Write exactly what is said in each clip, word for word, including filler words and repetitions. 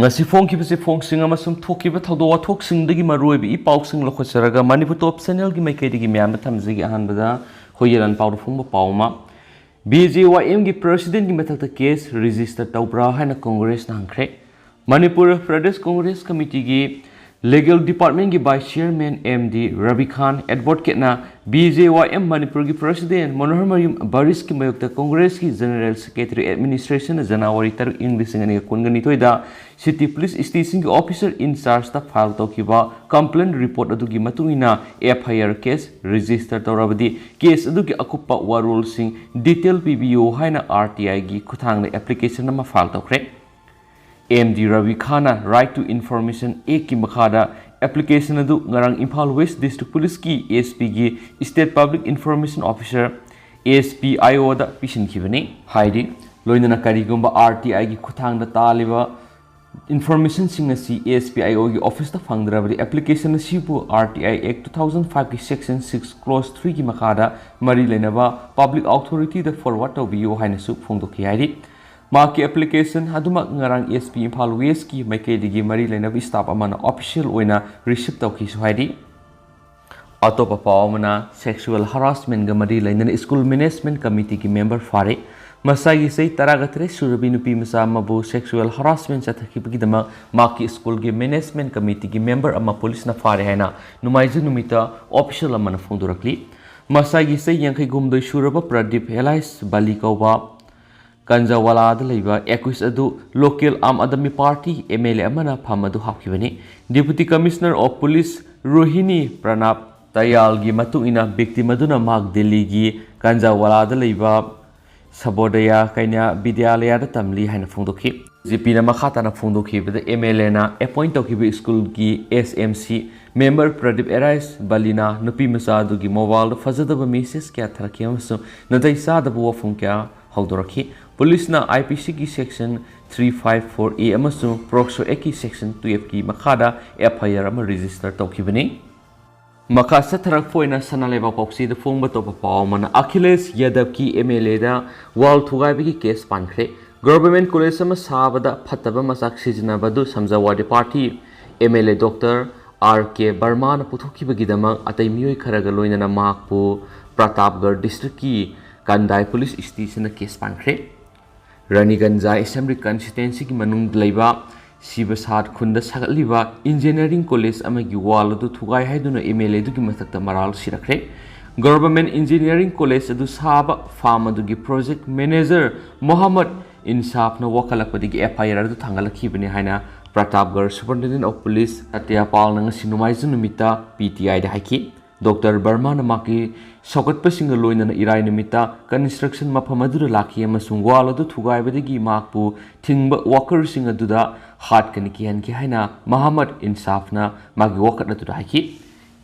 ꯉꯁꯤ ꯐꯣꯡꯈꯤꯕ ꯆꯦꯐꯣꯡꯁꯤꯡ ꯑꯃꯁꯨꯡ ꯊꯣꯛꯈꯤꯕ ꯊꯧꯗꯣꯛ ꯋꯥꯊꯣꯛꯁꯤꯡꯗꯒꯤ ꯃꯔꯨꯑꯣꯏꯕ ꯏ ꯄꯥꯎꯁꯤꯡ ꯂꯧꯈꯠꯆꯔꯒ ꯃꯅꯤꯄꯨꯔ ꯇꯣꯞ ꯆꯦꯅꯦꯜꯒꯤ ꯃꯥꯏꯀꯩꯗꯒꯤ ꯃꯌꯥꯝꯗ ꯊꯝꯖꯒꯦ꯫ ꯑꯍꯥꯟꯕꯗ ꯑꯩꯈꯣꯏ ꯌꯦꯂꯟ ꯄꯥꯎꯗ ꯐꯣꯡꯕ ꯄꯥꯎ ꯑꯃ, ꯕꯤ ꯖꯦ ꯋꯥꯏ ꯑꯦꯝꯒꯤ ꯄ꯭ꯔꯁꯤꯗꯦꯟꯒꯤ ꯃꯊꯛꯇ ꯀꯦꯁ ꯔꯦꯖꯤꯁꯇꯔ ꯇꯧꯕ꯭ꯔꯥ ꯍꯥꯏꯅ ꯀꯣꯡꯒ꯭ꯔꯦꯁꯅ ꯍꯪꯈ꯭ꯔꯦ꯫ ꯃꯅꯤꯄꯨꯔ ꯄ꯭ꯔꯗꯦꯁ ꯀꯣꯡꯒ꯭ꯔꯦꯁ ꯀꯃꯤꯇꯤꯒꯤ ꯂꯤꯒꯦꯜ ꯗꯤꯄꯥꯔꯠꯃꯦꯟꯒꯤ vice chairman M D Rabi Khan ꯑꯦꯗꯚꯣꯀꯦꯠꯅ ꯕꯤ ꯖꯦ ꯋꯥꯏ ꯑꯦꯝ ꯃꯅꯤꯄꯨꯔꯒꯤ ꯄ꯭ꯔꯁꯤꯗꯦꯟ ꯃꯅꯣꯍꯔ ꯃꯌꯨꯝ ꯕꯔꯤꯁꯀꯤ ꯃꯥꯌꯣꯛꯇ ꯀꯣꯡꯒ꯭ꯔꯦꯁꯀꯤ ꯖꯦꯅꯔꯦꯜ ꯁꯦꯀ꯭ꯔꯦꯇꯔꯤ ꯑꯦꯗꯃꯤꯅꯤꯁꯇ꯭ꯔꯦꯁꯟꯅ ꯖꯅꯋꯥꯔꯤ ꯇꯔꯨꯛ, ꯏꯪ ꯂꯤꯁꯤꯡ ꯑꯅꯤꯒ ꯀꯨꯟꯒ ꯅꯤꯊꯣꯏꯗ ꯁꯤꯇꯤ ꯄꯨꯂꯤꯁ ꯁ꯭ꯇꯦꯁꯟꯒꯤ ꯑꯣꯐꯤꯁꯔ ꯏꯟ ꯆꯥꯔꯖꯇ ꯐꯥꯏꯜ ꯇꯧꯈꯤꯕ ꯀꯝꯄ꯭ꯂꯦꯟ ꯔꯤꯄꯣꯔꯠ ꯑꯗꯨꯒꯤ ꯃꯇꯨꯡ ꯏꯟꯅ F I R case register ꯇꯧꯔꯕꯗꯤ ꯀꯦꯁ ꯑꯗꯨꯒꯤ ꯑꯀꯨꯞꯄ ꯋꯥꯔꯣꯜꯁꯤꯡ ꯗꯤꯇꯦꯜ ꯄꯤꯕꯤꯌꯨ ꯍꯥꯏꯅ ꯑꯥꯔ ꯇꯤ ꯑꯥꯏꯒꯤ ꯈꯨꯠꯊꯥꯡꯗ ꯑꯦꯄ꯭ꯂꯤꯀꯦꯁꯟ ꯑꯃ ꯐꯥꯏꯜ ꯇꯧꯈ꯭ꯔꯦ꯫ ꯑꯦꯝ ꯗꯤ ꯔꯕꯤ ꯈꯥꯟꯅ Right to Information Actꯀꯤ ꯃꯈꯥꯗ ꯑꯦꯄ꯭ꯂꯤꯀꯦꯁꯟ ꯑꯗꯨ ꯉꯔꯥꯡ ꯏꯝꯐꯥꯜ ꯋꯦꯁ ꯗꯤꯁꯇ꯭ꯔꯤꯛ ꯄꯨꯂꯤꯁꯀꯤ ꯑꯦꯁ ꯄꯤꯒꯤ, State Public Information Officer, S P I ꯑꯣꯗ ꯄꯤꯁꯤꯟꯈꯤꯕꯅꯤ꯫ ꯍꯥꯏꯗꯤ, ꯂꯣꯏꯅꯅ ꯀꯔꯤꯒꯨꯝꯕ ꯑꯥꯔ ꯇꯤ ꯑꯥꯏꯒꯤ ꯈꯨꯠꯊꯥꯡꯗ ꯇꯥꯜꯂꯤꯕ ꯏꯟꯐꯣꯔꯃꯦꯁꯟꯁꯤꯡ ꯑꯁꯤ ꯑꯦꯁ ꯄꯤ ꯑꯥꯏ ꯑꯣꯒꯤ ꯑꯣꯐꯤꯁꯇ ꯐꯪꯗ꯭ꯔꯕꯗꯤ ꯑꯦꯄ꯭ꯂꯤꯀꯦꯁꯟ ꯑꯁꯤꯕꯨ ꯑꯥꯔ ꯇꯤ ꯑꯥꯏ ꯑꯦꯛ two thousand fiveꯀꯤ section six clause threeꯒꯤ ꯃꯈꯥꯗ ꯃꯔꯤ ꯂꯩꯅꯕ ꯄꯕ꯭ꯂꯤꯛ ꯑꯣꯊꯣꯔꯤꯇꯤꯗ ꯐꯣꯔꯋꯥꯔꯗ ꯇꯧꯕꯤꯌꯨ ꯍꯥꯏꯅꯁꯨ ꯐꯣꯡꯗꯣꯛꯈꯤ ꯍꯥꯏꯔꯤ꯫ ꯃꯍꯥꯛꯀꯤ ꯑꯦꯄ꯭ꯂꯤꯀꯦꯁꯟ ꯑꯗꯨꯃꯛ ꯉꯔꯥꯡ ꯑꯦꯁ ꯄꯤ ꯏꯝꯐꯥꯜ ꯋꯦꯁꯀꯤ ꯃꯥꯏꯀꯩꯗꯒꯤ ꯃꯔꯤ ꯂꯩꯅꯕ ꯁ꯭ꯇꯥꯐ ꯑꯃꯅ ꯑꯣꯐꯤꯁꯤꯌꯦꯜ ꯑꯣꯏꯅ ꯔꯤꯁꯤꯞ ꯇꯧꯈꯤꯁꯨ ꯍꯥꯏꯔꯤ꯫ ꯑꯇꯣꯞꯄ ꯄꯥꯎ ꯑꯃꯅ, ꯁꯦꯛꯁꯨꯑꯦꯜ ꯍꯔꯥꯁꯃꯦꯟꯒ ꯃꯔꯤ ꯂꯩꯅꯅ ꯁ꯭ꯀꯨꯜ ꯃꯦꯅꯦꯖꯃꯦꯟ ꯀꯃꯤꯇꯤꯒꯤ ꯃꯦꯝꯕꯔ ꯐꯥꯔꯦ꯫ ꯃꯁꯥꯒꯤ ꯆꯍꯤ ꯇꯔꯥꯒ ꯇꯔꯦꯠ ꯁꯨꯔꯕꯤ ꯅꯨꯄꯤ ꯃꯆꯥ ꯑꯃꯕꯨ ꯁꯦꯛꯁꯨꯑꯦꯜ ꯍꯔꯥꯁꯃꯦꯟ ꯆꯠꯊꯈꯤꯕꯒꯤꯗꯃꯛ ꯃꯍꯥꯛꯀꯤ ꯁ꯭ꯀꯨꯜꯒꯤ ꯃꯦꯅꯦꯖꯃꯦꯟ ꯀꯃꯤꯇꯤꯒꯤ ꯃꯦꯝꯕꯔ ꯑꯃ ꯄꯨꯂꯤꯁꯅ ꯐꯥꯔꯦ ꯍꯥꯏꯅ ꯅꯣꯡꯃꯥꯏꯖꯤꯡ ꯅꯨꯃꯤꯠꯇ ꯑꯣꯐꯤꯁꯤꯌꯦꯜ ꯑꯃꯅ ꯐꯣꯡꯗꯣꯔꯛꯂꯤ꯫ ꯃꯁꯥꯒꯤ ꯆꯍꯤ ꯌꯥꯡꯈꯩ ꯍꯨꯝꯗꯣꯏ ꯁꯨꯔꯕ ꯄ꯭ꯔꯗꯤꯞ ꯑꯦꯂꯥꯏꯁ ꯕꯂꯤ ꯀꯧꯕ ꯀꯟꯖꯥꯋꯥꯂꯥꯗ ꯂꯩꯕ ꯑꯦꯀ꯭ꯌꯨꯁ ꯑꯗꯨ local Aam Aadmi party M L A ꯑꯃꯅ ꯐꯝ ꯑꯗꯨ ꯍꯥꯞꯈꯤꯕꯅꯤ꯫ Deputy Commissioner of Police ꯔꯣꯍꯤꯅꯤ Pranab ꯇꯌꯥꯜꯒꯤ ꯃꯇꯨꯡ ꯏꯟꯅ, ꯚꯤꯛꯇꯤꯝ ꯑꯗꯨꯅ ꯃꯍꯥꯛ ꯗꯤꯜꯂꯤꯒꯤ ꯀꯟꯖꯥꯋꯥꯂꯥꯗ ꯂꯩꯕ ꯁꯕꯣꯗꯌꯥ ꯀꯩꯅ꯭ꯌꯥ ꯕꯤꯗ꯭ꯌꯥꯂꯌꯥꯗ ꯇꯝꯂꯤ ꯍꯥꯏꯅ ꯐꯣꯡꯗꯣꯛꯈꯤ꯫ ꯖꯤ ꯄꯤꯅ ꯃꯈꯥ ꯇꯥꯅ ꯐꯣꯡꯗꯣꯛꯈꯤꯕꯗ, ꯑꯦꯝ ꯑꯦꯜ ꯑꯦꯅ ꯑꯦꯄꯣꯏꯟꯠ ꯇꯧꯈꯤꯕ ꯁ꯭ꯀꯨꯜꯒꯤ ꯑꯦꯁ ꯑꯦꯝ ꯁꯤ ꯃꯦꯝꯕꯔ ꯄ꯭ꯔꯗꯤꯞ ꯑꯦꯔꯥꯏꯁ ꯕꯂꯤꯅ ꯅꯨꯄꯤ ꯃꯆꯥ ꯑꯗꯨꯒꯤ ꯃꯣꯕꯥꯏꯜꯗ ꯐꯖꯗꯕ ꯃꯦꯁꯦꯖ ꯀꯌꯥ ꯊꯥꯔꯛꯈꯤ ꯑꯃꯁꯨꯡ ꯅꯥꯇꯩ ꯆꯥꯗꯕ ꯋꯥꯐꯝ ꯀꯌꯥ ꯍꯧꯗꯣꯔꯛꯈꯤ꯫ ꯄꯨꯂꯤꯁꯅ ꯑꯥꯏ ꯄꯤ ꯁꯤꯒꯤ section three five four A ꯑꯃꯁꯨꯡ ꯄꯣꯛꯁꯣ ꯑꯦꯛꯀꯤ section twelveꯀꯤ ꯃꯈꯥꯗ ꯑꯦꯐ ꯑꯥꯏ ꯑꯥꯔ ꯑꯃ ꯔꯦꯖꯤꯁꯇꯔ ꯇꯧꯈꯤꯕꯅꯤ꯫ ꯃꯈꯥ ꯆꯠꯊꯔꯛꯄ ꯑꯣꯏꯅ ꯁꯅꯥ ꯂꯩꯕꯥꯛ ꯄꯥꯎꯆꯦꯗ ꯐꯣꯡꯕ ꯑꯇꯣꯞꯄ ꯄꯥꯎ ꯑꯃꯅ, ꯑꯈꯤꯂꯦꯁ ꯌꯥꯗꯕꯀꯤ ꯑꯦꯝ ꯑꯦꯜ ꯑꯦꯗ ꯋꯥꯜ ꯊꯨꯒꯥꯏꯕꯒꯤ ꯀꯦꯁ ꯄꯥꯟꯈ꯭ꯔꯦ꯫ ꯒꯚꯔꯟꯃꯦꯟꯠ ꯀꯣꯂꯦꯖ ꯑꯃ ꯁꯥꯕꯗ ꯐꯠꯇꯕ ꯃꯆꯥꯛ ꯁꯤꯖꯤꯟꯅꯕ ꯑꯗꯨ Samajwadi party M L A doctor R K ꯕꯔꯃꯥꯅ ꯄꯨꯊꯣꯛꯈꯤꯕꯒꯤꯗꯃꯛ ꯑꯇꯩ ꯃꯤꯑꯣꯏ ꯈꯔꯒ ꯂꯣꯏꯅꯅ ꯃꯍꯥꯛꯄꯨ ꯄ꯭ꯔꯇꯥꯞꯒꯔ ꯗꯤꯁꯇ꯭ꯔꯤꯛꯀꯤ ꯀꯟꯗꯥꯏ ꯄꯨꯂꯤꯁ ꯁ꯭ꯇꯦꯁꯟꯗ ꯀꯦꯁ ꯄꯥꯟꯈ꯭ꯔꯦ꯫ ꯔꯥꯅꯤꯒꯟꯖ ꯑꯦꯁꯦꯝꯕ꯭ꯂꯤ ꯀꯟꯁꯇꯤꯇ꯭ꯋꯦꯟꯁꯤꯒꯤ ꯃꯅꯨꯡꯗ ꯂꯩꯕ ꯁꯤꯕꯁꯥꯠ ꯈꯨꯟꯗ ꯁꯥꯒꯠꯂꯤꯕ ꯏꯟꯖꯤꯅꯤꯌꯥꯔꯤꯡ ꯀꯣꯂꯦꯖ ꯑꯃꯒꯤ ꯋꯥꯜ ꯑꯗꯨ ꯊꯨꯒꯥꯏ ꯍꯥꯏꯗꯨꯅ ꯑꯦꯝ ꯑꯦꯜ ꯑꯦ ꯑꯗꯨꯒꯤ ꯃꯊꯛꯇ ꯃꯔꯥꯜ ꯁꯤꯔꯛꯈ꯭ꯔꯦ꯫ ꯒꯚꯔꯟꯃꯦꯟꯠ ꯏꯟꯖꯤꯅꯤꯌꯥꯔꯤꯡ ꯀꯣꯂꯦꯖ ꯑꯗꯨ ꯁꯥꯕ ꯐꯥꯝ ꯑꯗꯨꯒꯤ project manager Mohammad ꯏꯟꯁꯥꯐꯅ ꯋꯥꯈꯠꯂꯛꯄꯗꯒꯤ F I R ꯑꯗꯨ ꯊꯥꯡꯒꯠꯂꯛꯈꯤꯕꯅꯤ ꯍꯥꯏꯅ ꯄ꯭ꯔꯇꯥꯞꯒꯔ ꯁꯨꯄꯔꯤꯟꯇꯦꯟꯗꯦꯟꯠ ꯑꯣꯐ ꯄꯨꯂꯤꯁ ꯁꯇ꯭ꯌ ꯄꯥꯜꯅ ꯉꯁꯤ ꯅꯣꯡꯃꯥꯏꯖꯤꯡ ꯅꯨꯃꯤꯠꯇ ꯄꯤ ꯇꯤ ꯑꯥꯏꯗ ꯍꯥꯏꯈꯤ꯫ ꯗꯣꯛꯇꯔ ꯕꯔꯃꯥꯅ ꯃꯍꯥꯛꯀꯤ ꯁꯧꯒꯠꯄꯁꯤꯡꯒ ꯂꯣꯏꯅꯅ ꯏꯔꯥꯏ ꯅꯨꯃꯤꯠꯇ ꯀꯟꯁꯇ꯭ꯔꯛꯁꯟ ꯃꯐꯝ ꯑꯗꯨꯗ ꯂꯥꯛꯈꯤ ꯑꯃꯁꯨꯡ ꯋꯥꯜ ꯑꯗꯨ ꯊꯨꯒꯥꯏꯕꯗꯒꯤ ꯃꯍꯥꯛꯄꯨ ꯊꯤꯡꯕ ꯋꯥꯀꯔꯁꯤꯡ ꯑꯗꯨꯗ ꯍꯥꯠꯀꯅꯤ ꯀꯤꯍꯟꯈꯤ ꯍꯥꯏꯅ ꯃꯍꯝꯃꯗ ꯏꯟꯁꯥꯐꯅ ꯃꯥꯒꯤ ꯋꯥꯀꯠ ꯑꯗꯨꯗ ꯍꯥꯏꯈꯤ꯫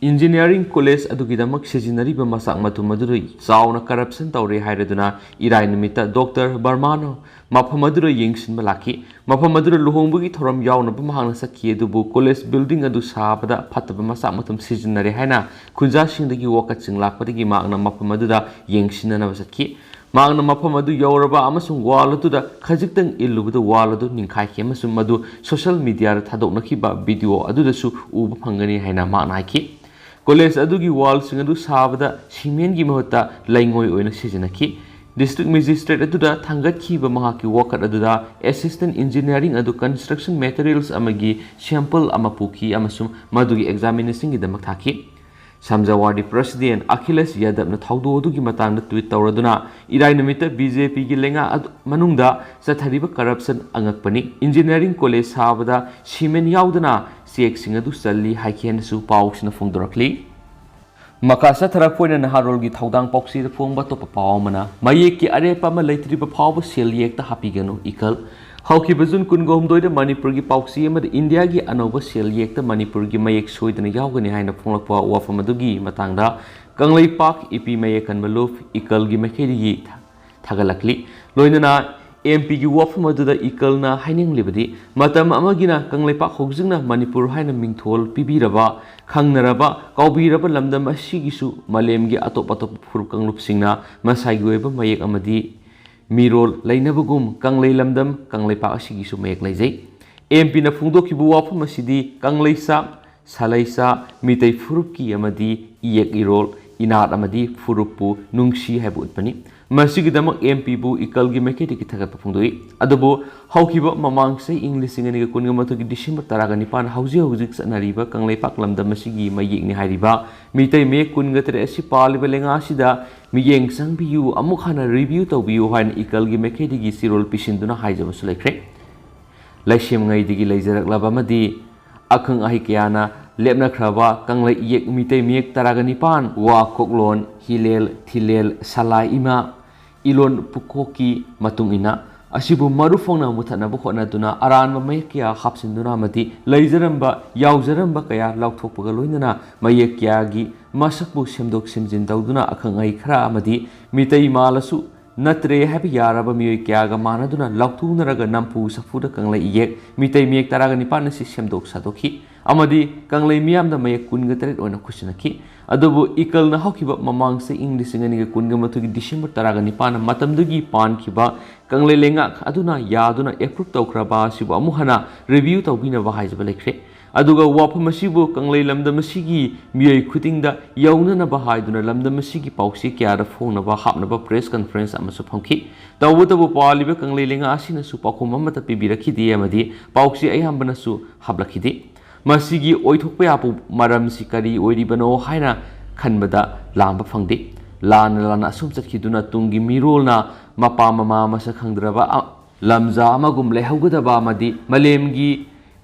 ꯏꯟꯖꯤꯅꯤꯌꯥꯔꯤꯡ ꯀꯣꯂꯦꯖ ꯑꯗꯨꯒꯤꯗꯃꯛ ꯁꯤꯖꯤꯟꯅꯔꯤꯕ ꯃꯆꯥꯛ ꯃꯊꯨꯝ ꯑꯗꯨꯗ ꯆꯥꯎꯅ ꯀꯔꯞꯁꯟ ꯇꯧꯔꯦ ꯍꯥꯏꯔꯗꯨꯅ ꯏꯔꯥꯏ ꯅꯨꯃꯤꯠꯇ ꯗꯣꯛꯇꯔ ꯕꯔꯃꯥꯅ ꯃꯐꯝ ꯑꯗꯨꯗ ꯌꯦꯡꯁꯤꯟꯕ ꯂꯥꯛꯈꯤ꯫ ꯃꯐꯝ ꯑꯗꯨꯗ ꯂꯨꯍꯣꯡꯕꯒꯤ ꯊꯧꯔꯝ ꯌꯥꯎꯅꯕ ꯃꯍꯥꯛꯅ ꯆꯠꯈꯤ, ꯑꯗꯨꯕꯨ ꯀꯣꯂꯦꯖ ꯕꯤꯜꯗꯤꯡ ꯑꯗꯨ ꯁꯥꯕꯗ ꯐꯠꯇꯕ ꯃꯆꯥꯛ ꯃꯊꯨꯝ ꯁꯤꯖꯤꯟꯅꯔꯦ ꯍꯥꯏꯅ ꯈꯨꯟꯖꯥꯁꯤꯡꯗꯒꯤ ꯋꯥꯀꯠꯁꯤꯡ ꯂꯥꯛꯄꯗꯒꯤ ꯃꯍꯥꯛꯅ ꯃꯐꯝ ꯑꯗꯨꯗ ꯌꯦꯡꯁꯤꯟꯅꯅꯕ ꯆꯠꯈꯤ꯫ ꯃꯍꯥꯛꯅ ꯃꯐꯝ ꯑꯗꯨ ꯌꯧꯔꯕ ꯑꯃꯁꯨꯡ ꯋꯥꯜ ꯑꯗꯨꯗ ꯈꯖꯤꯛꯇꯪ ꯏꯜꯂꯨꯕꯗ ꯋꯥꯜ ꯑꯗꯨ ꯅꯤꯡꯈꯥꯏꯈꯤ ꯑꯃꯁꯨꯡ ꯃꯗꯨ ꯁꯣꯁꯤꯌꯦꯜ ꯃꯤꯗꯤꯌꯥꯗ ꯊꯥꯗꯣꯛꯅꯈꯤꯕ ꯚꯤꯗꯤꯑꯣ ꯑꯗꯨꯗꯁꯨ ꯎꯕ ꯐꯪꯒꯅꯤ ꯍꯥꯏꯅ ꯃꯍꯥꯛꯅ ꯍꯥꯏꯈꯤ꯫ ꯀꯣꯂꯦꯖ ꯑꯗꯨꯒꯤ ꯋꯥꯜꯁꯤꯡ ꯑꯗꯨ ꯁꯥꯕꯗ ꯁꯤꯃꯦꯟꯒꯤ ꯃꯍꯨꯠꯇ ꯂꯩꯉꯣꯏ ꯑꯣꯏꯅ ꯁꯤꯖꯤꯟꯅꯈꯤ꯫ ꯗꯤꯁꯇ꯭ꯔꯤꯛ ꯃꯦꯖꯤꯁꯇ꯭ꯔꯦꯠ ꯑꯗꯨꯗ ꯊꯥꯡꯒꯠꯈꯤꯕ ꯃꯍꯥꯛꯀꯤ ꯋꯥꯀꯠ ꯑꯗꯨꯗ ꯑꯦꯁꯤꯁꯇꯦꯟꯠ ꯏꯟꯖꯤꯅꯤꯌꯥꯔꯤꯡ ꯑꯗꯨ ꯀꯟꯁꯇ꯭ꯔꯛꯁꯟ ꯃꯦꯇꯔꯤꯌꯦꯜꯁ ꯑꯃꯒꯤ ꯁꯦꯝꯄꯜ ꯑꯃ ꯄꯨꯈꯤ ꯑꯃꯁꯨꯡ ꯃꯗꯨꯒꯤ ꯑꯦꯛꯖꯥꯃꯤꯅꯦꯁꯟꯒꯤꯗꯃꯛ ꯊꯥꯈꯤ꯫ ꯁꯃꯥꯖꯋꯥꯗꯤ ꯄ꯭ꯔꯁꯤꯗꯦꯟꯠ ꯑꯈꯤꯂꯦꯁ ꯌꯥꯗꯕꯅ ꯊꯧꯗꯣꯛ ꯑꯗꯨꯒꯤ ꯃꯇꯥꯡꯗ ꯇ꯭ꯋꯤꯠ ꯇꯧꯔꯗꯨꯅ ꯏꯔꯥꯏ ꯅꯨꯃꯤꯠꯇ ꯕꯤ ꯖꯦ ꯄꯤꯒꯤ ꯂꯩꯉꯥꯛ ꯑꯗꯨ ꯃꯅꯨꯡꯗ ꯆꯠꯊꯔꯤꯕ ꯀꯔꯞꯁꯟ ꯑꯉꯛꯄꯅꯤ, ꯏꯟꯖꯤꯅꯤꯌꯥꯔꯤꯡ ꯀꯣꯂꯦꯖ ꯁꯥꯕꯗ ꯁꯤꯃꯦꯟ ꯌꯥꯎꯗꯅ ꯆꯦꯛꯁꯤꯡ ꯑꯗꯨ ꯆꯜꯂꯤ ꯍꯥꯏꯈꯤ ꯍꯥꯏꯅꯁꯨ ꯄꯥꯎꯁꯤꯅ ꯐꯣꯡꯗꯣꯔꯛꯂꯤ꯫ ꯃꯈꯥ ꯆꯠꯊꯔꯛꯄ ꯑꯣꯏꯅ ꯅꯍꯥꯔꯣꯜꯒꯤ ꯊꯧꯗꯥꯡ ꯄꯥꯎꯆꯦꯗ ꯐꯣꯡꯕ ꯑꯇꯣꯞꯄ ꯄꯥꯎ ꯑꯃꯅ, ꯃꯌꯦꯛꯀꯤ ꯑꯔꯦꯞꯄ ꯑꯃ ꯂꯩꯇ꯭ꯔꯤꯕ ꯐꯥꯎꯕ ꯁꯦꯜ ꯌꯦꯛꯇ ꯍꯥꯞꯄꯤꯒꯅꯨ, ꯏꯀꯜ꯫ ꯍꯧꯈꯤꯕ ꯖꯨꯟ ꯀꯨꯟꯒ ꯍꯨꯝꯗꯣꯏꯗ ꯃꯅꯤꯄꯨꯔꯒꯤ ꯄꯥꯎꯆꯦ ꯑꯃꯗ ꯏꯟꯗꯤꯌꯥꯒꯤ ꯑꯅꯧꯕ ꯁꯦꯜ ꯌꯦꯛꯇ ꯃꯅꯤꯄꯨꯔꯒꯤ ꯃꯌꯦꯛ ꯁꯣꯏꯗꯅ ꯌꯥꯎꯒꯅꯤ ꯍꯥꯏꯅ ꯐꯣꯡꯂꯛꯄ ꯋꯥꯐꯝ ꯑꯗꯨꯒꯤ ꯃꯇꯥꯡꯗ ꯀꯪꯂꯩꯄꯥꯛ ꯏꯄꯤ ꯃꯌꯦꯛ ꯀꯟꯕ ꯂꯨꯞ ꯏꯀꯜꯒꯤ ꯃꯥꯏꯀꯩꯗꯒꯤ ꯊꯥꯒꯠꯂꯛꯂꯤ꯫ ꯂꯣꯏꯅꯅ ꯑꯦꯝ ꯄꯤꯒꯤ ꯋꯥꯐꯝ ꯑꯗꯨꯗ ꯏꯀꯜꯅ ꯍꯥꯏꯅꯤꯡꯂꯤꯕꯗꯤ, ꯃꯇꯝ ꯑꯃꯒꯤꯅ ꯀꯪꯂꯩꯄꯥꯛ, ꯍꯧꯖꯤꯛꯅ ꯃꯅꯤꯄꯨꯔ ꯍꯥꯏꯅ ꯃꯤꯡꯊꯣꯜ ꯄꯤꯕꯤꯔꯕ, ꯈꯪꯅꯔꯕ, ꯀꯥꯎꯕꯤꯔꯕ ꯂꯝꯗꯝ ꯑꯁꯤꯒꯤꯁꯨ ꯃꯥꯂꯦꯝꯒꯤ ꯑꯇꯣꯞ ꯑꯇꯣꯞꯄ ꯐꯨꯔꯨꯞ ꯀꯥꯡꯂꯨꯞꯁꯤꯡꯅ ꯃꯁꯥꯒꯤ ꯑꯣꯏꯕ ꯃꯌꯦꯛ ꯑꯃꯗꯤ ꯃꯤꯔꯣꯜ ꯂꯩꯅꯕꯒꯨꯝ ꯀꯪꯂꯩ ꯂꯝꯗꯝ ꯀꯪꯂꯩꯄꯥꯛ ꯑꯁꯤꯒꯤꯁꯨ ꯃꯌꯦꯛ ꯂꯩꯖꯩ꯫ ꯑꯦꯝ ꯄꯤꯅ ꯐꯣꯡꯗꯣꯛꯈꯤꯕ ꯋꯥꯐꯝ ꯑꯁꯤꯗꯤ ꯀꯪꯂꯩꯆꯥ, ꯁꯥꯂꯩꯆꯥ, ꯃꯤꯇꯩ ꯐꯨꯔꯨꯞꯀꯤ ꯑꯃꯗꯤ ꯏꯌꯦꯛ ꯏꯔꯣꯜ, ꯏꯅꯥꯠ ꯑꯃꯗꯤ ꯐꯨꯔꯨꯞꯄꯨ ꯅꯨꯡꯁꯤ ꯍꯥꯏꯕ ꯎꯠꯄꯅꯤ꯫ ꯃꯁꯤꯒꯤꯗꯃꯛ ꯑꯦꯝ ꯄꯤꯕꯨ ꯏꯀꯜꯒꯤ ꯃꯥꯏꯀꯩꯗꯒꯤ ꯊꯥꯒꯠꯄ ꯐꯣꯡꯗꯣꯛꯏ꯫ ꯑꯗꯨꯕꯨ ꯍꯧꯈꯤꯕ ꯃꯃꯥꯡ ꯆꯍꯤ ꯏꯪ ꯂꯤꯁꯤꯡ ꯑꯅꯤꯒ ꯀꯨꯟꯒ ꯃꯥꯊꯣꯏꯒꯤ ꯗꯤꯁꯦꯝꯕꯔ ꯇꯔꯥꯒ ꯅꯤꯄꯥꯟ ꯍꯧꯖꯤꯛ ꯍꯧꯖꯤꯛ ꯆꯠꯅꯔꯤꯕ ꯀꯪꯂꯩꯄꯥꯛ ꯂꯝꯗꯝ ꯑꯁꯤꯒꯤ ꯃꯌꯦꯛꯅꯤ ꯍꯥꯏꯔꯤꯕ ꯃꯤꯇꯩ ꯃꯌꯦꯛ ꯀꯨꯟꯒ ꯇꯔꯦꯠ ꯑꯁꯤ ꯄꯥꯜꯂꯤꯕ ꯂꯩꯉꯥꯛ ꯑꯁꯤꯗ ꯃꯤꯠꯌꯦꯡ ꯆꯪꯕꯤꯌꯨ, ꯑꯃꯨꯛ ꯍꯟꯅ review ꯇꯧꯕꯤꯌꯨ ꯍꯥꯏꯅ ꯏꯀꯜꯒꯤ ꯃꯥꯏꯀꯩꯗꯒꯤ ꯆꯦꯔꯣꯜ ꯄꯤꯁꯤꯟꯗꯨꯅ ꯍꯥꯏꯖꯕꯁꯨ ꯂꯩꯈ꯭ꯔꯦ꯫ ꯂꯩꯁꯦꯝꯉꯩꯗꯒꯤ ꯂꯩꯖꯔꯛꯂꯕ ꯑꯃꯗꯤ ꯑꯈꯪ ꯑꯍꯩ ꯀꯌꯥꯅ ꯂꯦꯞꯅꯈ꯭ꯔꯕ ꯀꯪꯂꯩ ꯏꯌꯦꯛ ꯃꯤꯇꯩ ꯃꯌꯦꯛ ꯇꯔꯥꯒ ꯅꯤꯄꯥꯟ, ꯋꯥ ꯀꯣꯛꯂꯣꯟ, ꯍꯤꯂꯦꯜ, ꯊꯤꯂꯦꯜ, ꯁꯂꯥꯏ ꯏꯃꯥ, ꯏꯂꯣꯟ ꯄꯨꯀꯣꯛꯀꯤ ꯃꯇꯨꯡ ꯏꯟꯅ ꯑꯁꯤꯕꯨ ꯃꯔꯨ ꯐꯪꯅ ꯃꯨꯊꯠꯅꯕ ꯍꯣꯠꯅꯗꯨꯅ ꯑꯔꯥꯟꯕ ꯃꯌꯦꯛ ꯀꯌꯥ ꯍꯥꯞꯆꯤꯟꯗꯨꯅ ꯑꯃꯗꯤ ꯂꯩꯖꯔꯝꯕ, ꯌꯥꯎꯖꯔꯝꯕ ꯀꯌꯥ ꯂꯧꯊꯣꯛꯄꯒ ꯂꯣꯏꯅꯅ ꯃꯌꯦꯛ ꯀꯌꯥꯒꯤ ꯃꯁꯛꯄꯨ ꯁꯦꯝꯗꯣꯛ ꯁꯦꯝꯖꯤꯟ ꯇꯧꯗꯨꯅ ꯑꯈꯪ ꯑꯍꯩ ꯈꯔ ꯑꯃꯗꯤ ꯃꯤꯇꯩ ꯃꯥꯜꯂꯁꯨ ꯅꯠꯇ꯭ꯔꯦ ꯍꯥꯏꯕ ꯌꯥꯔꯕ ꯃꯤꯑꯣꯏ ꯀꯌꯥꯒ ꯃꯥꯟꯅꯗꯨꯅ ꯂꯥꯎꯊꯣꯛꯅꯔꯒ ꯅꯝꯐꯨ ꯁꯥꯐꯨꯗ ꯀꯪꯂꯩ ꯏꯌꯦꯛ ꯃꯤꯇꯩ ꯃꯌꯦꯛ ꯇꯔꯥꯒ ꯅꯤꯄꯥꯟ ꯑꯁꯤ ꯁꯦꯝꯗꯣꯛ ꯁꯥꯗꯣꯛꯈꯤ ꯑꯃꯗꯤ ꯀꯪꯂꯩ ꯃꯤꯌꯥꯝꯗ ꯃꯌꯦꯛ ꯀꯨꯟꯒ ꯇꯔꯦꯠ ꯑꯣꯏꯅ ꯈꯨꯠꯁꯤꯟꯅꯈꯤ꯫ ꯑꯗꯨꯕꯨ ꯏꯀꯜꯅ ꯍꯧꯈꯤꯕ ꯃꯃꯥꯡ ꯆꯍꯤ ꯏꯪ ꯂꯤꯁꯤꯡ ꯑꯅꯤꯒ ꯀꯨꯟꯒ ꯃꯥꯊꯣꯏꯒꯤ ꯗꯤꯁꯦꯝꯕꯔ ꯇꯔꯥꯒ ꯅꯤꯄꯥꯟꯅ ꯃꯇꯝꯗꯨꯒꯤ ꯄꯥꯟꯈꯤꯕ ꯀꯪꯂꯩ ꯂꯩꯉꯥꯛ ꯑꯗꯨꯅ ꯌꯥꯗꯨꯅ approve ꯇꯧꯈ꯭ꯔꯕ ꯑꯁꯤꯕꯨ ꯑꯃꯨꯛ ꯍꯟꯅ review ꯇꯧꯕꯤꯅꯕ ꯍꯥꯏꯖꯕ ꯂꯩꯈ꯭ꯔꯦ꯫ ꯑꯗꯨꯒ ꯋꯥꯐꯝ ꯑꯁꯤꯕꯨ ꯀꯪꯂꯩ ꯂꯝꯗꯝ ꯑꯁꯤꯒꯤ ꯃꯤꯑꯣꯏ ꯈꯨꯗꯤꯡꯗ ꯌꯧꯅꯅꯕ ꯍꯥꯏꯗꯨꯅ ꯂꯝꯗꯝ ꯑꯁꯤꯒꯤ ꯄꯥꯎꯆꯦ ꯀꯌꯥꯗ ꯐꯣꯡꯅꯕ ꯍꯥꯞꯅꯕ press conference ꯑꯃꯁꯨ ꯐꯝꯈꯤ꯫ ꯇꯧꯕꯇꯕꯨ ꯄꯥꯜꯂꯤꯕ ꯀꯪꯂꯩ ꯂꯩꯉꯥꯛ ꯑꯁꯤꯅꯁꯨ ꯄꯥꯎꯈꯨꯝ ꯑꯃꯠꯇ ꯄꯤꯕꯤꯔꯛꯈꯤꯗꯦ ꯑꯃꯗꯤ ꯄꯥꯎꯆꯦ ꯑꯌꯥꯝꯕꯅꯁꯨ ꯍꯥꯞꯂꯛꯈꯤꯗꯦ꯫ ꯃꯁꯤꯒꯤ ꯑꯣꯏꯊꯣꯛꯄ ꯌꯥꯕ ꯃꯔꯝꯁꯤ ꯀꯔꯤ ꯑꯣꯏꯔꯤꯕꯅꯣ ꯍꯥꯏꯅ ꯈꯟꯕꯗ ꯂꯥꯝꯕ ꯐꯪꯗꯦ꯫ ꯂꯥꯟꯅ ꯂꯥꯟꯅ ꯑꯁꯨꯝ ꯆꯠꯈꯤꯗꯨꯅ ꯇꯨꯡꯒꯤ ꯃꯤꯔꯣꯜꯅ ꯃꯄꯥ ꯃꯃꯥ ꯃꯁꯛ ꯈꯪꯗ꯭ꯔꯕ ꯑ-, ꯂꯝꯖꯥ ꯑꯃꯒꯨꯝ ꯂꯩꯍꯧꯒꯗꯕ ꯑꯃꯗꯤ ꯃꯥꯂꯦꯝꯒꯤ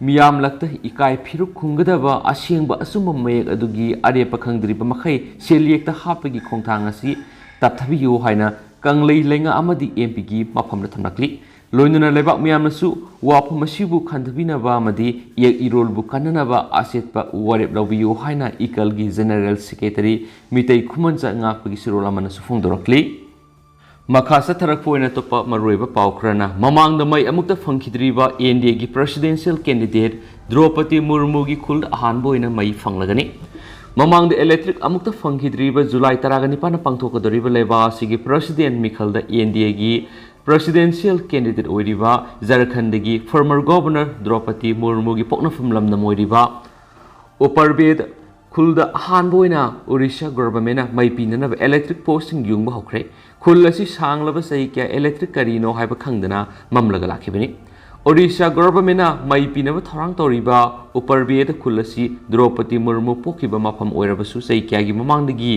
ꯃꯤꯌꯥꯝꯂꯛꯇ ꯏꯀꯥꯏ ꯐꯤꯔꯨꯛ ꯈꯨꯝꯒꯗꯕ ꯑꯁꯦꯡꯕ ꯑꯆꯨꯝꯕ ꯃꯌꯦꯛ ꯑꯗꯨꯒꯤ ꯑꯔꯦꯞꯄ ꯈꯪꯗ꯭ꯔꯤꯕ ꯃꯈꯩ ꯁꯦꯜꯌꯦꯛꯇ ꯍꯥꯞꯄꯒꯤ ꯈꯣꯡꯊꯥꯡ ꯑꯁꯤ ꯇꯞꯊꯕꯤꯌꯨ ꯍꯥꯏꯅ ꯀꯪꯂꯩ ꯂꯩꯉꯥꯛ ꯑꯃꯗꯤ ꯑꯦꯝ ꯄꯤꯒꯤ ꯃꯐꯝꯗ ꯊꯝꯂꯛꯂꯤ꯫ ꯂꯣꯏꯅꯅ ꯂꯩꯕꯥꯛ ꯃꯤꯌꯥꯝꯅꯁꯨ ꯋꯥꯐꯝ ꯑꯁꯤꯕꯨ ꯈꯟꯊꯕꯤꯅꯕ ꯑꯃꯗꯤ ꯏꯌꯦꯛ ꯏꯔꯣꯜꯕꯨ ꯀꯟꯅꯅꯕ ꯑꯆꯦꯠꯄ ꯋꯥꯔꯦꯞ ꯂꯧꯕꯤꯌꯨ ꯍꯥꯏꯅ ꯏꯀꯜꯒꯤ General Secretary ꯃꯤꯇꯩ ꯈꯨꯃꯟꯆꯥ ꯉꯥꯛꯄꯒꯤ ꯆꯦꯔꯣꯜ ꯑꯃꯅꯁꯨ ꯐꯣꯡꯗꯣꯔꯛꯂꯤ꯫ ꯃꯈꯥ ꯆꯠꯊꯔꯛꯄ ꯑꯣꯏꯅ ꯑꯇꯣꯞꯄ ꯃꯔꯨꯑꯣꯏꯕ ꯄꯥꯎ ꯈꯔꯅ, ꯃꯃꯥꯡꯗ ꯃꯩ ꯑꯃꯨꯛꯇ ꯐꯪꯈꯤꯗ꯭ꯔꯤꯕ ꯑꯦꯟ ꯗꯤ ꯑꯦꯒꯤ presidential candidate ꯗ꯭ꯔꯧꯄꯗꯤ ꯃꯨꯔꯃꯨꯒꯤ ꯈꯨꯜꯗ ꯑꯍꯥꯟꯕ ꯑꯣꯏꯅ ꯃꯩ ꯐꯪꯂꯒꯅꯤ꯫ ꯃꯃꯥꯡꯗ electric ꯑꯃꯨꯛꯇ ꯐꯪꯈꯤꯗ꯭ꯔꯤꯕ ꯖꯨꯂꯥꯏ ꯇꯔꯥꯒ ꯅꯤꯄꯥꯟꯗ ꯄꯥꯡꯊꯣꯛꯀꯗꯧꯔꯤꯕ ꯂꯩꯕꯥꯛ ꯑꯁꯤꯒꯤ president ꯃꯤꯈꯜꯗ N D A ꯒꯤ presidential candidate ꯑꯣꯏꯔꯤꯕ ꯖꯔꯈꯟꯗꯒꯤ former governor ꯗ꯭ꯔꯧꯄꯗꯤ ꯃꯨꯔꯃꯨꯒꯤ ꯄꯣꯛꯅꯐꯝ ꯂꯝꯗꯝ ꯑꯣꯏꯔꯤꯕ ꯎꯄꯔꯕꯦꯗ ꯈꯨꯜꯗ ꯑꯍꯥꯟꯕ ꯑꯣꯏꯅ ꯑꯣꯔꯤꯁꯥ governmentꯅ ꯃꯩ ꯄꯤꯅꯅꯕ electric postꯁꯤꯡ ꯌꯨꯡꯕ ꯍꯧꯈ꯭ꯔꯦ꯫ ꯈꯨꯜ ꯑꯁꯤ ꯁꯥꯡꯂꯕ ꯆꯍꯤ ꯀꯌꯥ electric ꯀꯔꯤꯅꯣ ꯍꯥꯏꯕ ꯈꯪꯗꯅ ꯃꯝꯂꯒ ꯂꯥꯛꯈꯤꯕꯅꯤ꯫ ꯑꯣꯔꯤꯁꯥ governmentꯅ ꯃꯩ ꯄꯤꯅꯕ ꯊꯧꯔꯥꯡ ꯇꯧꯔꯤꯕ ꯎꯄꯔꯕꯦꯗ ꯈꯨꯜ ꯑꯁꯤ ꯗ꯭ꯔꯧꯄꯗꯤ ꯃꯨꯔꯃꯨ ꯄꯣꯛꯈꯤꯕ ꯃꯐꯝ ꯑꯣꯏꯔꯕꯁꯨ ꯆꯍꯤ ꯀꯌꯥꯒꯤ ꯃꯃꯥꯡꯗꯒꯤ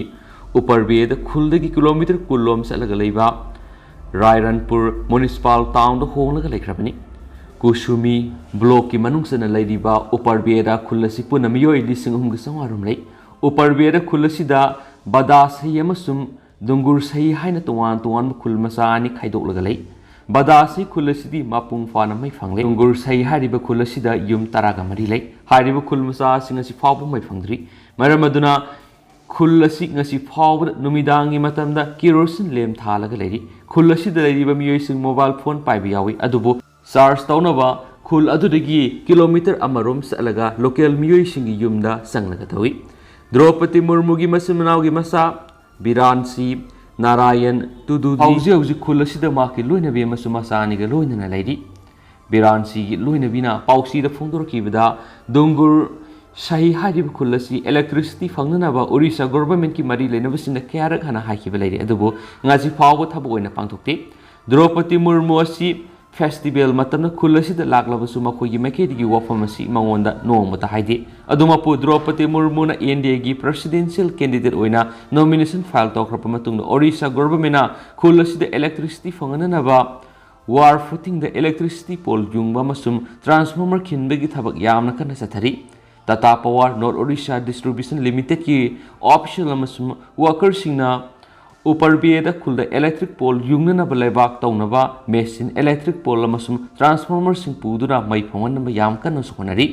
ꯎꯄꯔꯕꯦꯗ ꯈꯨꯜꯗꯒꯤ kilometre ꯀꯨꯟ ꯂꯣꯝ ꯆꯠꯂꯒ ꯂꯩꯕ ꯔꯥꯏꯔꯟꯄꯨꯔ municipal townꯗ ꯍꯣꯡꯂꯒ ꯂꯩꯈ꯭ꯔꯕꯅꯤ꯫ ꯀꯨꯁꯨꯃꯤ blockꯀꯤ ꯃꯅꯨꯡ ꯆꯟꯅ ꯂꯩꯔꯤꯕ ꯎꯄꯔꯕꯦꯗ ꯈꯨꯜ ꯑꯁꯤ ꯄꯨꯟꯅ ꯃꯤꯑꯣꯏ ꯂꯤꯁꯤꯡ ꯑꯍꯨꯝꯒ ꯆꯥꯝꯃꯉꯥ ꯔꯣꯝ ꯂꯩ꯫ ꯎꯄꯔꯕꯦꯗ ꯈꯨꯜ ꯑꯁꯤꯗ ꯕꯗꯥꯁꯍꯤ ꯑꯃꯁꯨꯡ ꯗꯨꯡꯒꯨꯔꯁꯍꯤ ꯍꯥꯏꯅ ꯇꯣꯉꯥꯟ ꯇꯣꯉꯥꯟꯕ ꯈꯨꯜ ꯃꯆꯥ ꯑꯅꯤ ꯈꯥꯏꯗꯣꯛꯂꯒ ꯂꯩ꯫ ꯕꯗꯥꯁꯍꯤ ꯈꯨꯜ ꯑꯁꯤꯗꯤ ꯃꯄꯨꯡ ꯐꯥꯅ ꯃꯩ ꯐꯪꯂꯦ꯫ ꯗꯨꯡꯒꯨꯔꯁꯍꯤ ꯍꯥꯏꯔꯤꯕ ꯈꯨꯜ ꯑꯁꯤꯗ ꯌꯨꯝ ꯇꯔꯥꯒ ꯃꯔꯤ ꯂꯩ꯫ ꯍꯥꯏꯔꯤꯕ ꯈꯨꯜ ꯃꯆꯥꯁꯤꯡ ꯑꯁꯤ ꯐꯥꯎꯕ ꯃꯩ ꯐꯪꯗ꯭ꯔꯤ꯫ ꯃꯔꯝ ꯑꯗꯨꯅ ꯈꯨꯜ ꯑꯁꯤ ꯉꯁꯤ ꯐꯥꯎꯕꯗ ꯅꯨꯃꯤꯗꯥꯡꯒꯤ ꯃꯇꯝꯗ kerosene lamp ꯊꯥꯜꯂꯒ ꯂꯩꯔꯤ꯫ ꯈꯨꯜ ꯑꯁꯤꯗ ꯂꯩꯔꯤꯕ ꯃꯤꯑꯣꯏꯁꯤꯡ mobile phone ꯄꯥꯏꯕ ꯌꯥꯎꯏ, ꯑꯗꯨꯕꯨ charge ꯇꯧꯅꯕ ꯈꯨꯜ ꯑꯗꯨꯗꯒꯤ kilometre ꯑꯃꯔꯣꯝ ꯆꯠꯂꯒ local ꯃꯤꯑꯣꯏꯁꯤꯡꯒꯤ ꯌꯨꯝꯗ ꯆꯪꯂꯒ ꯇꯧꯏ꯫ ꯗ꯭ꯔꯧꯄꯗꯤ ꯃꯨꯔꯃꯨꯒꯤ ꯃꯆꯤꯟ ꯃꯅꯥꯎꯒꯤ ꯃꯆꯥ ꯕꯤꯔꯥꯟꯁꯤ, ꯅꯥꯔꯥꯌꯟ, ꯇꯨꯗꯨꯗꯤ ꯍꯧꯖꯤꯛ ꯍꯧꯖꯤꯛ ꯈꯨꯜ ꯑꯁꯤꯗ ꯃꯍꯥꯛꯀꯤ ꯂꯣꯏꯅꯕꯤ ꯑꯃꯁꯨꯡ ꯃꯆꯥ ꯑꯅꯤꯒ ꯂꯣꯏꯅꯅ ꯂꯩꯔꯤ꯫ ꯕꯤꯔꯥꯟꯁꯤꯒꯤ ꯂꯣꯏꯅꯕꯤꯅ ꯄꯥꯎꯆꯦꯗ ꯐꯣꯡꯗꯣꯔꯛꯈꯤꯕꯗ, ꯗꯨꯡꯒꯨꯔ ꯁꯍꯤ ꯍꯥꯏꯔꯤꯕ ꯈꯨꯜ ꯑꯁꯤ electricity ꯐꯪꯅꯅꯕ ꯑꯣꯔꯤꯁꯥ governmentꯀꯤ ꯃꯔꯤ ꯂꯩꯅꯕꯁꯤꯡꯅ ꯀꯌꯥꯔꯛ ꯍꯥꯟꯅ ꯍꯥꯏꯈꯤꯕ ꯂꯩꯔꯦ, ꯑꯗꯨꯕꯨ ꯉꯁꯤ ꯐꯥꯎꯕ ꯊꯕꯛ ꯑꯣꯏꯅ ꯄꯥꯡꯊꯣꯛꯇꯦ꯫ ꯗ꯭ꯔꯧꯄꯗꯤ ꯃꯨꯔꯃꯨ ꯑꯁꯤ festival ꯃꯇꯝꯗ ꯈꯨꯜ ꯑꯁꯤꯗ ꯂꯥꯛꯂꯕꯁꯨ ꯃꯈꯣꯏꯒꯤ ꯃꯥꯏꯀꯩꯗꯒꯤ ꯋꯥꯐꯝ ꯑꯁꯤ ꯃꯉꯣꯟꯗ ꯅꯣꯡꯃꯇ ꯍꯥꯏꯗꯦ꯫ ꯑꯗꯨꯃꯛꯄꯨ ꯗ꯭ꯔꯧꯄꯗꯤ ꯃꯨꯔꯃꯨꯅ N D Aꯒꯤ presidential candidate ꯑꯣꯏꯅ nomination file ꯇꯧꯈ꯭ꯔꯕ ꯃꯇꯨꯡꯗ ꯑꯣꯔꯤꯁꯥ governmentꯅ ꯈꯨꯜ ꯑꯁꯤꯗ electricity ꯐꯪꯍꯟꯅꯅꯕ wire footingꯗ electricity pole ꯌꯨꯡꯕ ꯑꯃꯁꯨꯡ transformer ꯈꯤꯟꯕꯒꯤ ꯊꯕꯛ ꯌꯥꯝꯅ ꯀꯟꯅ ꯆꯠꯊꯔꯤ꯫ Tata Power North Odisha Distribution Limitedꯀꯤ official ꯑꯃꯁꯨꯡ workerꯁꯤꯡꯅ ꯎꯄꯔꯕꯦꯗ ꯈꯨꯜꯗ electric pole ꯌꯨꯡꯅꯅꯕ ꯂꯩꯕꯥꯛ ꯇꯧꯅꯕ machine, electric pole ꯑꯃꯁꯨꯡ transformerꯁꯤꯡ ꯄꯨꯗꯨꯅ ꯃꯩ ꯐꯪꯍꯟꯅꯕ ꯌꯥꯝ ꯀꯟꯅꯁꯨ ꯍꯣꯠꯅꯔꯤ꯫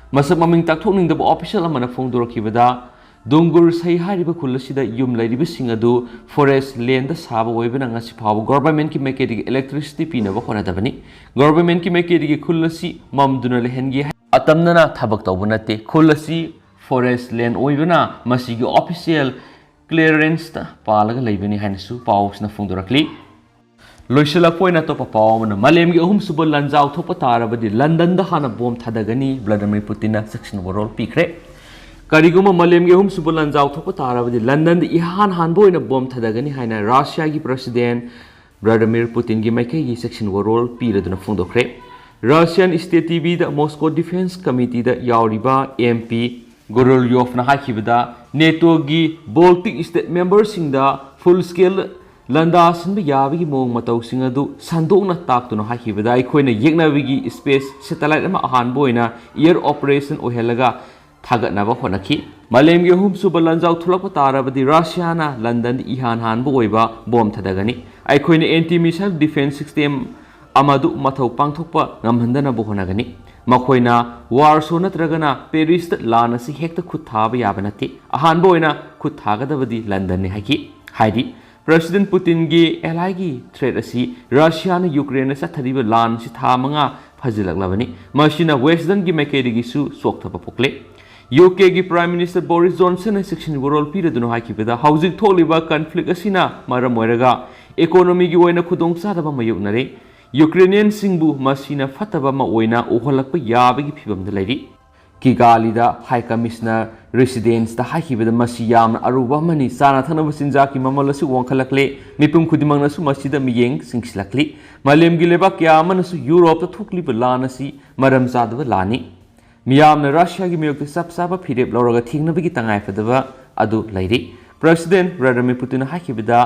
ꯃꯁꯛ ꯃꯃꯤꯡ ꯇꯥꯛꯊꯣꯛꯅꯤꯡꯗꯕ official ꯑꯃꯅ ꯐꯣꯡꯗꯣꯔꯛꯈꯤꯕꯗ, ꯗꯨꯡꯒꯨꯔ ꯁꯍꯤ ꯍꯥꯏꯔꯤꯕ ꯈꯨꯜ ꯑꯁꯤꯗ ꯌꯨꯝ ꯂꯩꯔꯤꯕꯁꯤꯡ ꯑꯗꯨ forest landꯗ ꯁꯥꯕ ꯑꯣꯏꯕꯅ ꯉꯁꯤ ꯐꯥꯎꯕ governmentꯀꯤ ꯃꯥꯏꯀꯩꯗꯒꯤ electricity ꯄꯤꯅꯕ ꯍꯣꯠꯅꯗꯕꯅꯤ꯫ Governmentꯀꯤ ꯃꯥꯏꯀꯩꯗꯒꯤ ꯈꯨꯜ ꯑꯁꯤ ꯃꯝꯗꯨꯅ ꯂꯩꯍꯟꯒꯦ ꯍꯥꯏ-, ꯑꯇꯝꯅꯅ ꯊꯕꯛ ꯇꯧꯕ ꯅꯠꯇꯦ꯫ ꯈꯨꯜ ꯑꯁꯤ ꯐꯣꯔꯦꯁ ꯂꯦꯟ ꯑꯣꯏꯕꯅ ꯃꯁꯤꯒꯤ ꯑꯣꯐꯤꯁꯤꯌꯦꯜ ꯀ꯭ꯂꯤꯌꯔꯦꯟꯁꯇ ꯄꯥꯜꯂꯒ ꯂꯩꯕꯅꯤ ꯍꯥꯏꯅꯁꯨ ꯄꯥꯎꯁꯤꯅ ꯐꯣꯡꯗꯣꯔꯛꯂꯤ꯫ ꯂꯣꯏꯁꯤꯜꯂꯛꯄ ꯑꯣꯏꯅ ꯑꯇꯣꯞꯄ ꯄꯥꯎ ꯑꯃꯅ, ꯃꯥꯂꯦꯝꯒꯤ ꯑꯍꯨꯝꯁꯨꯕ ꯂꯥꯟꯖꯥꯎ ꯊꯣꯛꯄ ꯇꯥꯔꯕꯗꯤ ꯂꯟꯗꯟꯗ ꯍꯥꯟꯅ ꯕꯣꯝ ꯊꯥꯗꯒꯅꯤ, ꯕ꯭ꯂꯥꯗꯤꯃꯤꯔ ꯄꯨꯇꯤꯟꯅ ꯆꯦꯛꯁꯤꯟ ꯋꯥꯔꯣꯜ ꯄꯤꯈ꯭ꯔꯦ꯫ ꯀꯔꯤꯒꯨꯝꯕ ꯃꯥꯂꯦꯝꯒꯤ ꯑꯍꯨꯝꯁꯨꯕ ꯂꯥꯟꯖꯥꯎ ꯊꯣꯛꯄ ꯇꯥꯔꯕꯗꯤ ꯂꯟꯗꯟꯗ ꯏꯍꯥꯟ ꯍꯥꯟꯕ ꯑꯣꯏꯅ ꯕꯣꯝ ꯊꯥꯗꯒꯅꯤ ꯍꯥꯏꯅ ꯔꯥꯁꯤꯌꯥꯒꯤ ꯄ꯭ꯔꯁꯤꯗꯦꯟ ꯕ꯭ꯂꯥꯗꯤꯃꯤꯔ ꯄꯨꯇꯤꯟꯒꯤ ꯃꯥꯏꯀꯩꯒꯤ ꯆꯦꯛꯁꯤꯟ ꯋꯥꯔꯣꯜ ꯄꯤꯔꯗꯨꯅ ꯐꯣꯡꯗꯣꯛꯈ꯭ꯔꯦ꯫ ꯔꯥꯁꯤꯌꯥꯟ ꯁ꯭ꯇꯦꯠ ꯇꯤ ꯚꯤꯗ ꯃꯣꯁꯀꯣ ꯗꯤꯐꯦꯟꯁ ꯀꯃꯤꯇꯤꯗ ꯌꯥꯎꯔꯤꯕ ꯑꯦꯝ ꯄꯤ ꯒꯣꯔꯣꯂꯤꯌꯣꯐꯅ ꯍꯥꯏꯈꯤꯕꯗ, ꯅꯦꯇꯣꯒꯤ ꯕꯣꯜꯇꯤꯛ ꯁ꯭ꯇꯦꯠ ꯃꯦꯝꯕꯔꯁꯤꯡꯗ ꯐꯨꯜ ꯁ꯭ꯀꯦꯜ ꯂꯥꯟꯗꯥꯁꯤꯟꯕ ꯌꯥꯕꯒꯤ ꯃꯑꯣꯡ ꯃꯇꯧꯁꯤꯡ ꯑꯗꯨ ꯁꯟꯗꯣꯛꯅ ꯇꯥꯛꯇꯨꯅ ꯍꯥꯏꯈꯤꯕꯗ, ꯑꯩꯈꯣꯏꯅ ꯌꯦꯛꯅꯕꯒꯤ ꯁ꯭ꯄꯦꯁ ꯁꯦꯇꯦꯂꯥꯏꯠ ꯑꯃ ꯑꯍꯥꯟꯕ ꯑꯣꯏꯅ ꯑꯦꯌꯔ ꯑꯣꯄꯔꯦꯁꯟ ꯑꯣꯏꯍꯜꯂꯒ ꯊꯥꯒꯠꯅꯕ ꯍꯣꯠꯅꯈꯤ꯫ ꯃꯥꯂꯦꯝꯒꯤ ꯑꯍꯨꯝꯁꯨꯕ ꯂꯥꯟꯖꯥꯎ ꯊꯣꯛꯂꯛꯄ ꯇꯥꯔꯕꯗꯤ ꯔꯥꯁꯤꯌꯥꯅ ꯂꯟꯗꯟꯗ ꯏꯍꯥꯟ ꯍꯥꯟꯕ ꯑꯣꯏꯕ ꯕꯣꯝ ꯊꯥꯗꯒꯅꯤ꯫ ꯑꯩꯈꯣꯏꯅ ꯑꯦꯟꯇꯤ ꯃꯤꯁꯥꯏꯜ ꯗꯤꯐꯦꯟꯁ ꯁꯤꯁꯇꯦꯝ ꯑꯃꯗꯨ ꯃꯊꯧ ꯄꯥꯡꯊꯣꯛꯄ ꯉꯝꯍꯟꯗꯅꯕ ꯍꯣꯠꯅꯒꯅꯤ꯫ ꯃꯈꯣꯏꯅ ꯋꯥꯔꯁꯣ ꯅꯠꯇ꯭ꯔꯒꯅ ꯄꯦꯔꯤꯁꯇ ꯂꯥꯟ ꯑꯁꯤ ꯍꯦꯛꯇ ꯈꯨꯠ ꯊꯥꯕ ꯌꯥꯕ ꯅꯠꯇꯦ꯫ ꯑꯍꯥꯟꯕ ꯑꯣꯏꯅ ꯈꯨꯠ ꯊꯥꯒꯗꯕꯗꯤ ꯂꯟꯗꯟꯅꯤ ꯍꯥꯏꯈꯤ꯫ ꯍꯥꯏꯗꯤ, ꯄ꯭ꯔꯁꯤꯗꯦꯟ ꯄꯨꯇꯤꯟꯒꯤ ꯑꯦꯂꯥꯏꯒꯤ ꯊ꯭ꯔꯦꯠ ꯑꯁꯤ ꯔꯥꯁꯤꯌꯥꯅ ꯌꯨꯀ꯭ꯔꯦꯟꯗ ꯆꯠꯊꯔꯤꯕ ꯂꯥꯟ ꯑꯁꯤ ꯊꯥ ꯃꯉꯥ ꯐꯖꯤꯜꯂꯛꯂꯕꯅꯤ꯫ ꯃꯁꯤꯅ ꯋꯦꯁꯇꯔꯟꯒꯤ ꯃꯥꯏꯀꯩꯗꯒꯤꯁꯨ ꯆꯣꯛꯊꯕ ꯄꯣꯛꯂꯦ꯫ ꯌꯨ ꯀꯦꯒꯤ ꯄ꯭ꯔꯥꯏꯝ ꯃꯤꯅꯤꯁꯇꯔ ꯕꯣꯔꯤꯁ ꯖꯣꯟꯁꯟꯅ ꯆꯦꯛꯁꯤꯟ ꯋꯥꯔꯣꯜ ꯄꯤꯔꯗꯨꯅ ꯍꯥꯏꯈꯤꯕꯗ, ꯍꯧꯖꯤꯛ ꯊꯣꯛꯂꯤꯕ ꯀꯟꯐ꯭ꯂꯤꯛ ꯑꯁꯤꯅ ꯃꯔꯝ ꯑꯣꯏꯔꯒ ꯏꯀꯣꯅꯣꯃꯤꯒꯤ ꯑꯣꯏꯅ ꯈꯨꯗꯣꯡꯆꯥꯗꯕ ꯃꯥꯌꯣꯛꯅꯔꯦ꯫ ꯌꯨꯀ꯭ꯔꯦꯅꯤꯌꯟꯁꯤꯡꯕꯨ ꯃꯁꯤꯅ ꯐꯠꯇꯕ ꯑꯃ ꯑꯣꯏꯅ ꯎꯍꯜꯂꯛꯄ ꯌꯥꯕꯒꯤ ꯐꯤꯚꯝꯗ ꯂꯩꯔꯤ꯫ ꯀꯤꯒꯥꯂꯤꯗ ꯍꯥꯏ ꯀꯃꯤꯁꯅꯔ ꯔꯦꯁꯤꯗꯦꯟꯁꯇ ꯍꯥꯏꯈꯤꯕꯗ, ꯃꯁꯤ ꯌꯥꯝꯅ ꯑꯔꯨꯕ ꯑꯃꯅꯤ꯫ ꯆꯥꯅ ꯊꯛꯅꯕ ꯆꯤꯟꯖꯥꯛꯀꯤ ꯃꯃꯜ ꯑꯁꯤ ꯋꯥꯡꯈꯠꯂꯛꯂꯦ꯫ ꯃꯤꯄꯨꯝ ꯈꯨꯗꯤꯡꯃꯛꯅꯁꯨ ꯃꯁꯤꯗ ꯃꯤꯠꯌꯦꯡ ꯆꯤꯡꯁꯤꯜꯂꯛꯂꯤ꯫ ꯃꯥꯂꯦꯝꯒꯤ ꯂꯩꯕꯥꯛ ꯀꯌꯥ ꯑꯃꯅꯁꯨ ꯌꯨꯔꯣꯞꯇ ꯊꯣꯛꯂꯤꯕ ꯂꯥꯟ ꯑꯁꯤ ꯃꯔꯝ ꯆꯥꯗꯕ ꯂꯥꯟꯅꯤ꯫ ꯃꯤꯌꯥꯝꯅ ꯔꯁꯤꯌꯥꯒꯤ ꯃꯥꯌꯣꯛꯇ ꯆꯞ ꯆꯥꯕ ꯐꯤꯔꯦꯞ ꯂꯧꯔꯒ ꯊꯦꯡꯅꯕꯒꯤ ꯇꯉꯥꯏꯐꯗꯕ ꯑꯗꯨ ꯂꯩꯔꯤ꯫ ꯄ꯭ꯔꯁꯤꯗꯦꯟ ꯚ꯭ꯂꯥꯗꯤꯃꯤꯔ ꯄꯨꯇꯤꯟꯅ ꯍꯥꯏꯈꯤꯕꯗ,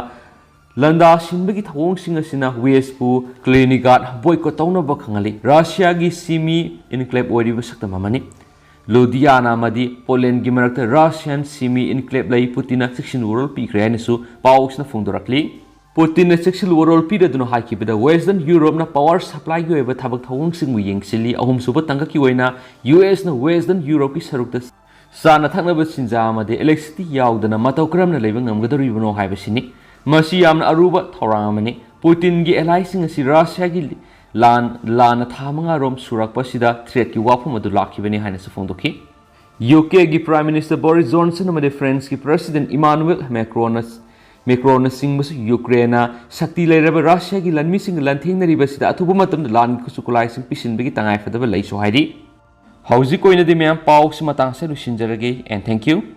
ꯂꯥꯟꯗꯥ ꯁꯤꯟꯕꯒꯤ ꯊꯧꯑꯣꯡꯁꯤꯡ ꯑꯁꯤꯅ ꯋꯦꯁꯄꯨ ꯀꯂꯤꯅꯤꯒ꯭ꯔꯥꯗ ꯕꯣꯏꯀꯣꯠ ꯇꯧꯅꯕ ꯈꯪꯍꯜꯂꯤ꯫ ꯔꯁꯤꯌꯥꯒꯤ ꯁꯤꯃꯤ ꯏꯟꯀ꯭ꯂꯦꯕ ꯑꯣꯏꯔꯤꯕ ꯁꯛꯇꯝ ꯑꯃꯅꯤ꯫ ꯂꯨꯗꯤꯌꯥꯅꯥ ꯑꯃꯗꯤ ꯄꯣꯂꯦꯟꯒꯤ ꯃꯔꯛꯇ ꯔꯁꯤꯌꯥꯟ ꯁꯤꯃꯤ ꯏꯟꯀ꯭ꯂꯦꯕ ꯂꯩ꯫ ꯄꯨꯇꯤꯟꯅ ꯆꯦꯛꯁꯤꯟ ꯋꯥꯔꯣꯜ ꯄꯤꯈ꯭ꯔꯦ ꯍꯥꯏꯅꯁꯨ ꯄꯥꯎꯁꯤꯅ ꯐꯣꯡꯗꯣꯔꯛꯂꯤ꯫ ꯄꯨꯇꯤꯟꯅ ꯆꯦꯛꯁꯤꯟ ꯋꯥꯔꯣꯜ ꯄꯤꯔꯗꯨꯅ ꯍꯥꯏꯈꯤꯕꯗ, ꯋꯦꯁꯇꯔꯟ ꯌꯨꯔꯣꯞꯅ ꯄꯥꯋꯔ ꯁꯄ꯭ꯂꯥꯏꯒꯤ ꯑꯣꯏꯕ ꯊꯕꯛ ꯊꯧꯑꯣꯡꯁꯤꯡꯕꯨ ꯌꯦꯡꯁꯤꯜꯂꯤ꯫ ꯑꯍꯨꯝꯁꯨꯕ ꯇꯥꯡꯀꯛꯀꯤ ꯑꯣꯏꯅ ꯌꯨ ꯑꯦꯁꯅ ꯋꯦꯁꯇꯔꯟ ꯌꯨꯔꯣꯞꯀꯤ ꯁꯔꯨꯛꯇ ꯆꯥꯅ ꯊꯛꯅꯕ ꯆꯤꯟꯖꯥꯛ ꯑꯃꯗꯤ ꯏꯂꯦꯛꯇ꯭ꯔꯤꯁꯤꯇꯤ ꯌꯥꯎꯗꯅ ꯃꯇꯧ ꯀꯔꯝꯅ ꯂꯩꯕ ꯉꯝꯒꯗꯧꯔꯤꯕꯅꯣ ꯍꯥꯏꯕꯁꯤꯅꯤ꯫ ꯃꯁꯤ ꯌꯥꯝꯅ ꯑꯔꯨꯕ ꯊꯧꯔꯥꯡ ꯑꯃꯅꯤ꯫ ꯄꯨꯇꯤꯟꯒꯤ ꯑꯦꯂꯥꯏꯁꯤꯡ ꯑꯁꯤ ꯔꯁꯤꯌꯥꯒꯤ ꯂꯥꯟ, ꯂꯥꯟꯅ ꯊꯥ ꯃꯉꯥꯔꯣꯝ ꯁꯨꯔꯛꯄꯁꯤꯗ ꯊ꯭ꯔꯦꯠꯀꯤ ꯋꯥꯐꯝ ꯑꯗꯨ ꯂꯥꯛꯈꯤꯕꯅꯤ ꯍꯥꯏꯅꯁꯨ ꯐꯣꯡꯗꯣꯛꯈꯤ꯫ ꯌꯨ ꯀꯦꯒꯤ Prime Minister Boris Johnson ꯑꯃꯗꯤ ꯐ꯭ꯔꯦꯟꯁꯀꯤ President Emmanuel Macron ꯃꯦꯀ꯭ꯔꯣꯟꯅꯆꯤꯡꯕꯁꯨ ꯌꯨꯀ꯭ꯔꯦꯟꯅ ꯁꯛꯇꯤ ꯂꯩꯔꯕ ꯔꯁꯤꯌꯥꯒꯤ ꯂꯥꯟꯃꯤꯁꯤꯡꯒ ꯂꯥꯟꯊꯦꯡꯅꯔꯤꯕꯁꯤꯗ ꯑꯊꯨꯕ ꯃꯇꯝꯗ ꯂꯥꯟꯒꯤ ꯈꯨꯠꯁꯨ ꯈꯨꯠꯂꯥꯏꯁꯤꯡ ꯄꯤꯁꯤꯟꯕꯒꯤ ꯇꯉꯥꯏꯐꯗꯕ ꯂꯩꯁꯨ ꯍꯥꯏꯔꯤ꯫ ꯍꯧꯖꯤꯛ ꯑꯣꯏꯅꯗꯤ ꯃꯌꯥꯝ, ꯄꯥꯎꯁꯤ ꯃꯇꯥꯡꯁꯤꯗ ꯂꯣꯏꯁꯤꯟꯖꯔꯒꯦ, and thank you꯫